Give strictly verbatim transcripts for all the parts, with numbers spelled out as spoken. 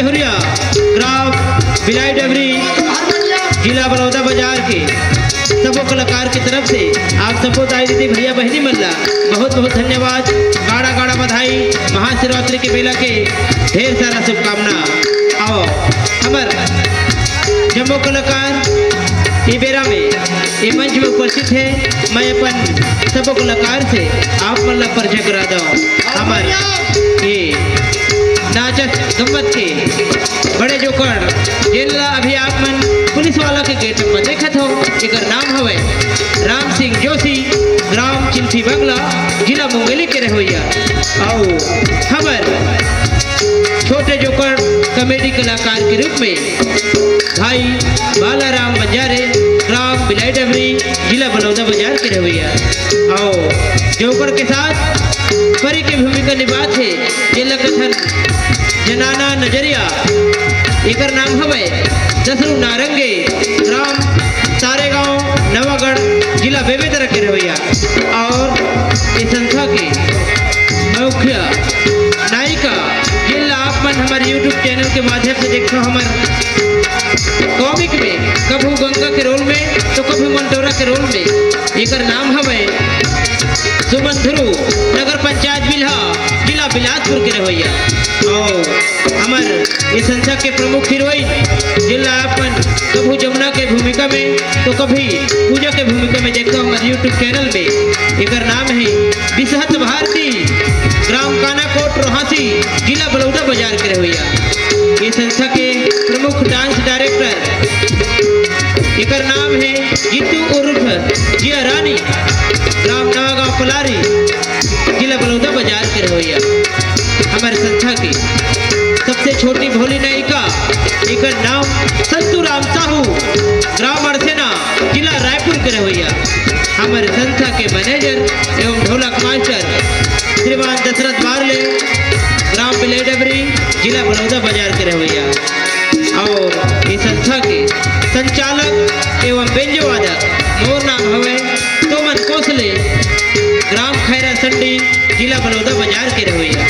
सूर्या, ग्राम बिलाई डबरी, जिला बलौदा बाजार के सबो कलाकार के तरफ से आप सबो दाई दीदी भैया बहिनी मन ला बहुत बहुत धन्यवाद, गाड़ा गाड़ा बधाई, महाशिवरात्रि के बेला के ढेर सारा शुभकामना। अउ हमर जम्मो कलाकार ए बेरा में ए मंच में उपस्थित हे, मैं अपन सबो कलाकार से आप मन ला परिचय करा दंव। हमर ये नाचत गम्मत के बड़े जोकड़, जेन ला अभी आप मन पुलिस वाला के गेटअप में देखत हो, एकर नाम हवय राम सिंह जोशी, ग्राम चिल्फी बंगला, जिला मुंगेली के रहोइया। अउ हमर छोटे जोकड़ कॉमेडी कलाकार के रूप में भाई बालाराम बंजारे, ग्राम बिलाई डबरी, जिला बलौदा बाजार के रहोइया। अउ जोकड़ के साथ परी के भूमिका निभात हे, जेला कथन जनाना नजरिया, एकर नाम हवय दसरू नारंगे, ग्राम सारेगांव नवागढ़, जिला बेमेतरा के रहोइया। अउ ये संस्था के मुख्य नायिका, जेला आप मन हमर YouTube चैनल के माध्यम से देखो, हमर कॉमिक में कभू गंगा के रोल में तो कभू मंटोरा के रोल में, एकर नाम हवय सुमन ध्रुव, नगर पंचायत बिल्हा, जिला बिलासपुर के रहोइया। अउ हमर ये संस्था के प्रमुख हीरोइन, जेला अपन कभू जमुना के भूमिका में तो कभी पूजा के भूमिका में देखो हमर YouTube चैनल में, एकर नाम है बिसहत भारती, ग्राम कानाकोट रोहासी, जिला बलौदा बाजार के रहोइया। ये संस्था के प्रमुख डांस डायरेक्टर, एकर नाम है जीतू उर्फ जिया रानी, ग्राम नवागांव पलारी, जिला बलौदा बाजार के रहोइया। हमर संस्था के सबसे छोटी भोली नायिका, एकर नाम संतू राम साहू, ग्राम अड़सेना, जिला रायपुर के रहोइया। हमर संस्था के मैनेजर एवं ढोलक मास्टर श्रीमान दशरथ बारले, ग्राम बिलेडबरी, जिला बलौदा बाजार के रहोइया। अउ ये संस्था के संचालक एवं बेंजो वादक मोर नाम हवय तोमन कोसले, ग्राम खैरा संडी, जिला बलौदा बाजार के रहोइया।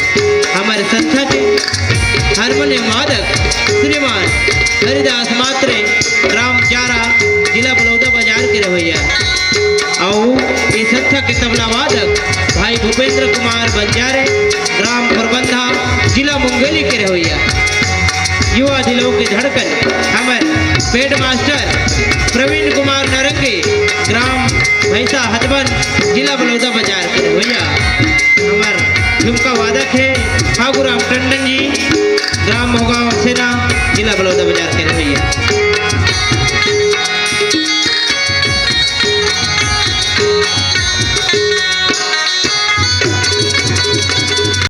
हमर संस्था के हारमोनियम वादक श्रीमान हरिदास मात्रे, ग्राम जारा, जिला बलौदा बाजार के रहोइया। अउ ये संस्था के तबला वादक भाई भूपेंद्र कुमार बंजारे, ग्राम परबंधा, जिला मुंगेली के रहोइया। युवा दिलों के धड़कन हमर पैड मास्टर प्रवीण कुमार नरंगे, ग्राम भैंसा हथबन, जिला बलौदा बाजार के रहोइया। हमर झुमका वादक है फागुराम टंडन जी, ग्राम मोहगांव सेना, जिला बलौदा बाजार।